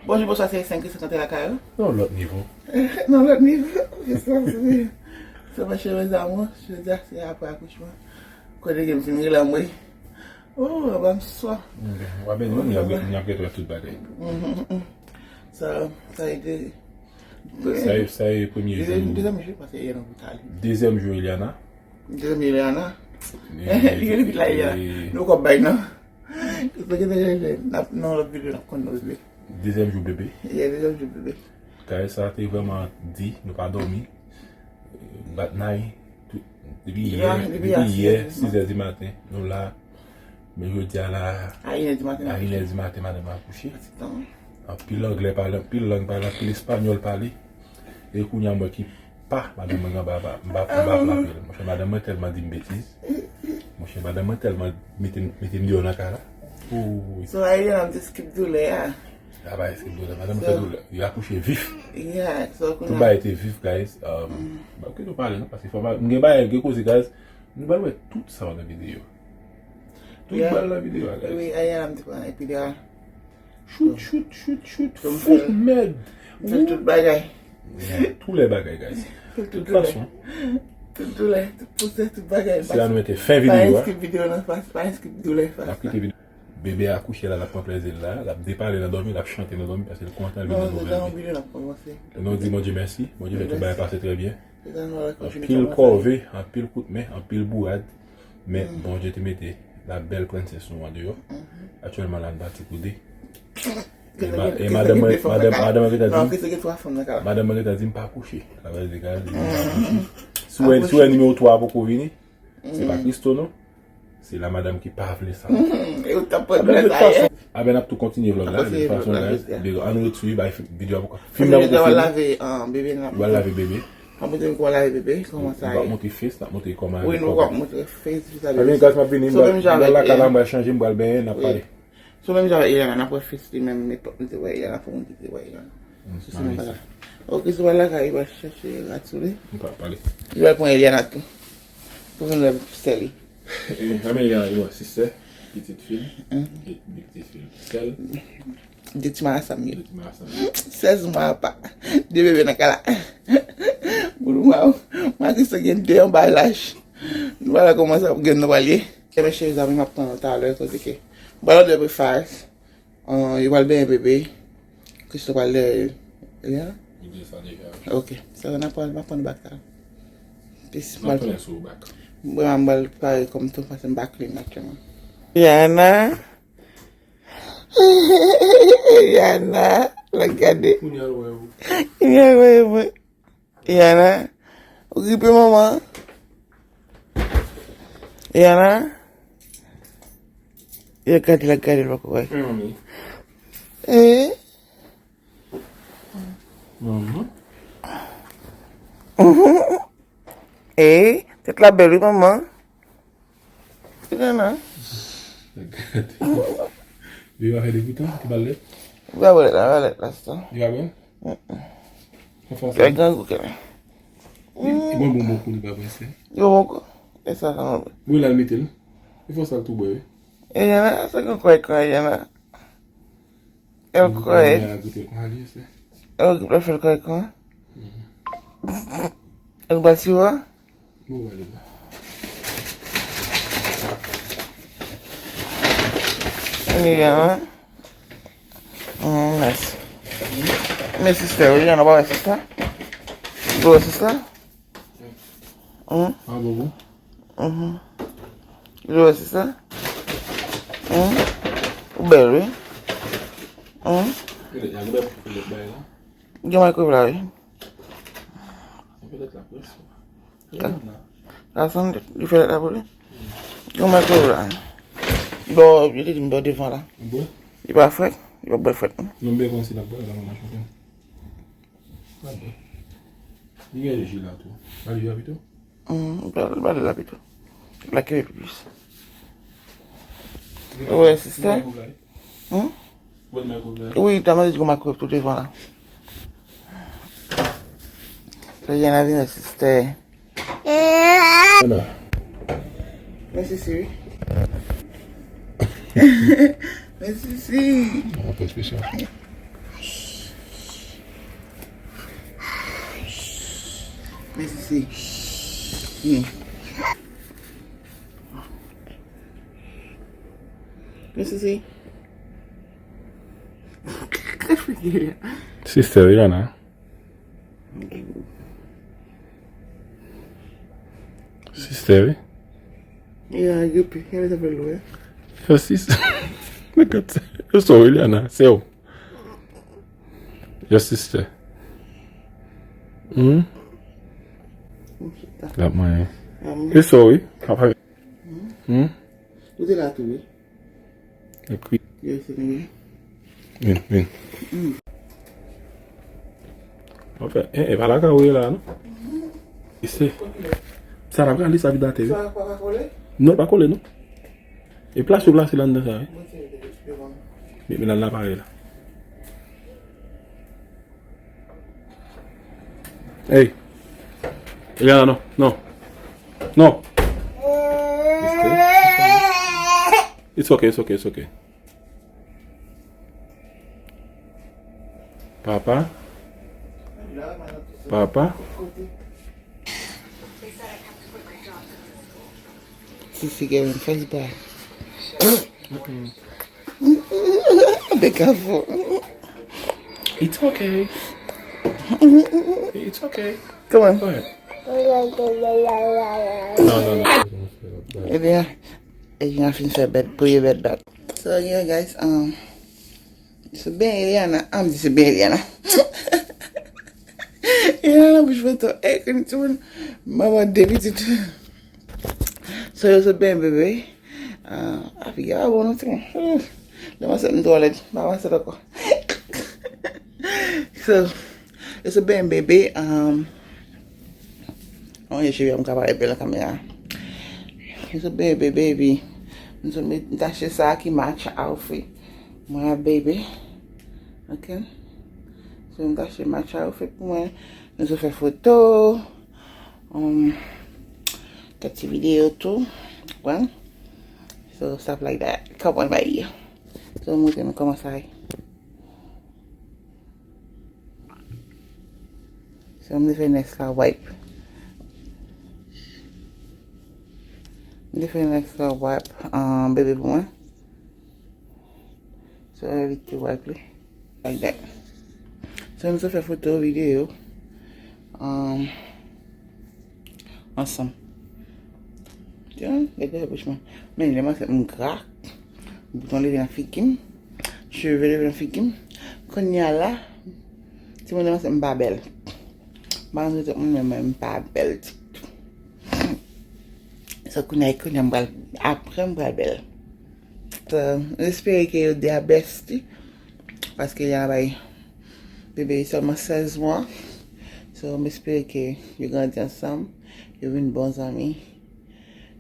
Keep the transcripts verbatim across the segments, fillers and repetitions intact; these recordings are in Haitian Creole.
Bonjou, bonswa, se Senk Kriz Sankanten lakay ou. Nan lòt nivo. Nan lòt nivo. Responsab. Se mwen, cheri, mes amours. Jodi a, se apre akouchman. Kote gen m fin rele anmwe. Oh, anba m swa. W ap beni, wi, n ap, n ap gen tout bagay. Mhm, mhm. Sa, sa ede. Sa e, sa e premye jou. Dezyèm, dezyèm jou, paske yè nan lopital. Dezyèm jou Eliana. Dezyèm jou Eliana. Li gen depi la, Eliana. Nou kòb bay non. Sa ki te gen, n ap, nan lòt videyo, n ap konn lòt videyo. Dezyèm jou bebe. Yeah, dezyèm jou bebe. Kay sa te vrèman di, nou pa dòmi. Bat nay, tout, depi yè, depi yè, sizè di maten, nou la. Men jodi a la, a inè di maten, a inè di maten, madanm akouche. Anpil anglè pale, anpil lang pale, anpil espanyòl pale. E kounye a mwen ki pa, madanm mwen anba, m pa, m pa, m pa frape l. Monchè, madanm mwen tèlman di m betiz. Monchè, madanm mwen tèlman mete m, mete m deyò nan kay la. Ooh. So, a inè di skip doulè a. Sa pa eski doulè, madanm fè doulè. Li akouche vif. Yeah, so kounye a. Tout bagay te vif, guys. Um, m pa kite w pale non, paske fò m gen bagay, gen koze, guys. Nou pral wè tout sa nan videyo. Tout pral nan videyo a, guys. Wi, ayè a m te pran epidural. Shoot, shoot, shoot, shoot, fout mèd. M fè tout bagay. Yeah, tout lè bagay, guys. Tout fason. Tout doulè, tout pouse, tout bagay. Se la nou mete fen videyo a. Pa enskip videyo nan fas, pa enskip doulè fas. N ap kite videyo. Bebe a kouche la, l ap pran plezi l la, l ap depale nan dòmi, l ap chante nan dòmi, paske l kontan, l vin nan nouvèl vi. Nou di Bondye mèsi, Bondye fè tout bagay pase trè byen. Anpil kòve, anpil kout men, anpil bourad, men Bondye te mete la bèl prensès nou an deyò. Aktyèlman la, n pati kou de. E ma-, e madanm mwen, madanm, madanm mwen gentan di m, madanm mwen gentan di m pa kouche. Sa vle di, gade, m pa kouche. Si w wè, si w wè nimewo twa a poko vini, se pa Christo non. Se la madanm ki pa vle sa. E ou t ap pran plezi a. Aben, n ap tou kontinye vlog la, de fason, guys. Ann ret swiv, bay videyo a poko. Fim nan poko fini. Lave bebe nan. Ou al lave bebe. An montre m kòman lave bebe, kòman sa ye. M ap montre face, n ap montre kòman lave kò. Wi, nou ap montre face, vis a vis. Aben, guys, m ap vini, m al lakay la, m al chanje, m pral benyen, n ap pale. Sou menm jan avèk Eliana, n ap wè face li menm, epòk nou te wè Eliana, pou moun ki te wè Eliana. Sou se menm bagay. Ok, sou al lakay, li pral chache rad sou li. M pa pale. Li pral pran Eliana tou. Pou vin wè sè li. E, Amelia, yo, sistè, pitit fi l, e, pitit fi l, sè l. De ti marasam yo. De ti marasam yo. Sèz mwa apa. De bebe nan kay la. Boulou mwa ou. Mwa Kristo gen de anba lach. Nou pa wè kòman sa gen nou pral ye. Ebyen, cheri zanmi, m ap tann nou talè, kote ke. M pral òdè breakfast. An, yo pral benyen bebe. Christo pral dèyè yo. Eliana? Li di sa deja, wi. Ok. Sa yo n ap pran, n ap pran bak la. Peace. M ap tounen sou ou bak. Mwen, m pral pare kò m tou, paske m pa clean aktyèlman. Eliana. Eliana. L ap gade. Kounye a l wè ou. Kounye a l wè mwen. Eliana, ou gripe manman? Eliana? Yo gade la, gade l poko wè. Wi, manmi. Eh? Manman. Eh, tèt la bèl wi manman. Eliana. Gade. Li pa fè degoutan, ki bal lèt? Li pa bwè lèt la, pa lèt la, sa. Li pa bwè? Fè sa. Li grangou kanmenm. Li, li bon, bon, bon kou, li pa prese. Yo, bon kou. E sa, sa, non. Bwè la, l mete l. E fò sa l tou bwè, wi. Eliana, sa gen kòy, kòy, Eliana. El kòy. Eliana goute kòy, li, se. El goute fè l kòy, kòy. El ba siwa. Bon, wale la. Anyway, hein? Mm, mèsi. Mèsi, sista. Wi, an ap wè sista. Gwo sista. Mm. Ah, bon, bon. Mhm. Gwo sista. Mm. Ou bèl, wi. Mm. Gen microwave la, wi. Ka sanble, li fè lèt la pou li. Yon microwave la. Bò, yo te di m bò devan la. Li pa frèt, li pa bwè frèt non. Non, m byen konn si l ap bwè la, manman chanpyon. Pa bwè. Li gen ji la tou. Ba li ji la pito? Hmm, ba, ba li la pito. La ki pi plis. Wi, sista. Hmm? Wi, ta mande di gon microwave tou devan la. Sa jan la vin, sista. Mèsi, Siri. Mèsi, Siri. Apre espesyal. Mèsi. Hmm. Mèsi, si. Sister Rihanna. Sister, wi. Ya, yupi. Kèlè sa fè lwen? Yo, sis. Yo, sorry, Rihanna. Se w. Yo, sister. Hmm? L ap manyen. Yo, sorry. Papa. Hmm? Ou te la tou, wi. Ekri. Yes, nèg. Vin, vin. Anfen, e, e pa lakay ou ye la, non? E se, sa la prale, sa vide atè, wi. Sa pa ka kole? Non, pa kole, non. E plase ou plase l anndan sa, wi. Mwen se devan. Met, met l nan aparèy la. Hey. Eliana, non, non. Non. It's okay, it's okay, it's okay. Papa. Papa. Sisi gen yon fès bay. Beka fò. It's okay. It's okay. Kòman? Go ahead. No, no, no. Ebyen, Eliana fin fè bèt, premye bèt dat. So, yeah, guys, um, se ben Eliana, ah, m di se ben Eliana. Eliana nan bouch foto, e, konnen timoun, manman de pitit. So, yo sot benyen bebe. Ah, a figi a bon, non, timoun. Lè m ansent, m twò lèd. M pa ansent ankò. So, yo sot benyen bebe. Um, mwen, cheri, m ka parèt bèl nan kamera. Yo sot benyen bebe, epi m sot met, m t achte sa ki match outfit mwen ak bebe. Ok. So, m t achte match outfit pou mwen. Nou sot fè foto. Um, kèk ti videyo tou. Konprann? So, stuff like that. Come on, my dear. So, montre nou kòman sa ye. So, m te fè nèks la wipe. M te fè nèks la wipe, um, bebe pou mwen. So, evite wipe li. Like that. So, nou te fè foto, videyo, um, ansanm. Tiens, gade bouch mwen. Men, lè m ansent, m gra. Bouton leve nan figi m. Cheve leve nan figi m. Kounye a la, timoun, lè m ansent, m pa bèl. M pa rann tout moun, men m pa bèl ditou. So, kounye a, kounye a, m pral, apre m pral bèl. So, m espere ke yo de a bèsti, paske y a bay bebe sèlman sèz mwa. So, m espere ke yo grandi ansanm, yo vin bon zanmi,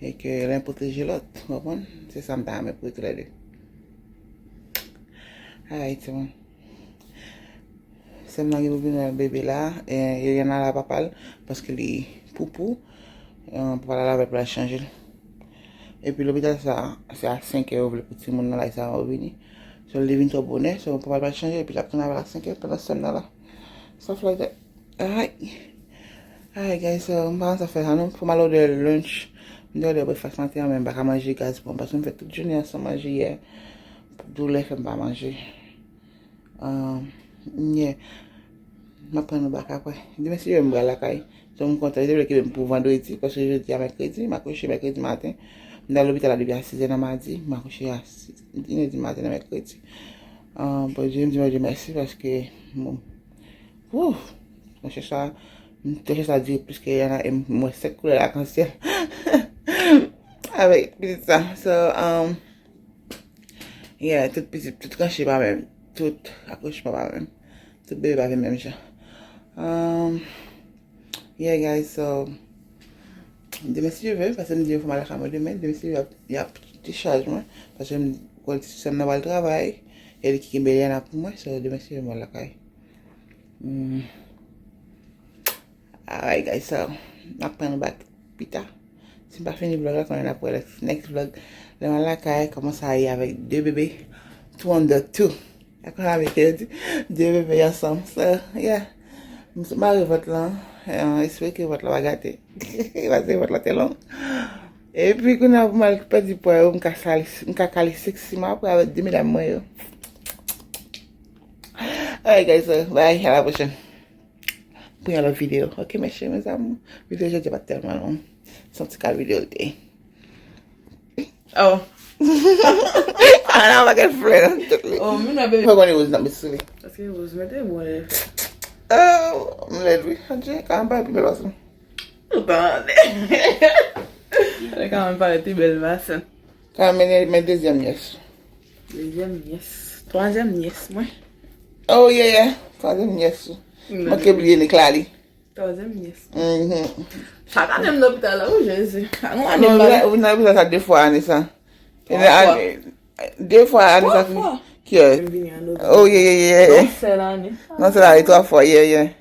e ke len pwoteje lòt, w konprann? Se sa m ta renmen pou yo toulède. Alright, timoun. Sè m nan gen pou vin wè bebe la, e, Eliana la papa l, paske li poupou. E, papa l al avè l pou l al chanje l. Epi lopital sa, se a senk è yo vle pou timoun nan la, sa yo vini. So, li vin twò bonè, so, papa l pral chanje, epi l ap tounen avè l a senk è, pandan sè m nan la. Stuff like that. Alright. Alright, guys, so, m pa konn sa fè sa, non. Fò m al òdè lunch. M te òdè breakfast maten an, men m pa ka manje gaz pran, paske m fè tout jounen an san manje yè. Doulè fè m pa manje. Ah, yeah. M ap pran nou bak apre. Demen, si Dye vle, m pral lakay. So, m kontan, Dye vle kenbe m pou vandredi, paske jodi a mèkredi, m akouche mèkredi maten. M t al lopital la depi a sis è nan madi, m akouche a sis, inèdi maten nan mèkredi. Ah, Bondye, m di Bondye mèsi, paske, bon, ouf, mwen chèche sa, mwen chèche sa dire plis ke y a, e m wè sèt koulè lakansyèl. Avèk pitit sa. So, um, Yeah, tout pitit, tout ranche pa menm. Tout akouchman pa menm. Tout bebe pa vin menm jan. Um, yeah, guys, so, demen, si Dye vle, paske m di yo fò m al lakay mwen demen, demen, si Dye vle, y ap, y ap ti chaj mwen, paske m kwè ti sè m nan pral travay, e li ki kenbe Eliana pou mwen, so, demen, si Dye vle, m al lakay. Hmm. Alright, guys, so, m ap pran nou back pita. Si m pa fini vlog la, konnen n ap wè next, next vlog. Lè m al lakay, kòman sa ye avèk de bebe, two under two. Dakò, avèk yo di, de bebe ansanm. So, yeah. M sot mare vant lan. Espere ke vant la pa gate. Paske vant la te long. Epi kounye a pou m al pèdi pwa yo, m ka kale seksi m apre avèk de medam mwen yo. Alright guys, so, bye, à la prochaine. Pou yon lòt videyo. Ok, mes chers, mes amours. Videyo jodi a pa t tèlman long. Se yon ti kal videyo l te ye. Oh. Ana pa gen flè nan tèt li. Oh, mi nan bebe. Fò konnen woz nan bes sou li. Paske woz mete bon lè. Oh, m lèd wi. Adje, ka m pa pi bèl paske. Ou tande. Lè ka m pale pi bèl paske. Ka men men dezyèm nyès. Dezyèm nyès. Twazyèm nyès mwen. Oh yeah yeah. Twazyèm nyès ou. Manke bliye nek la li. Twazyèm nyès. Mhm. Chak ane m nan lopital la, wi Jezi. Chak ane m nan lopital sa de fwa ane sa. Twa fwa. De fwa ane sa ki. Twa fwa. M vini an lopital. Oh yeah yeah yeah. Non sèl ane. Non sèl ane, twa fwa, yeah yeah.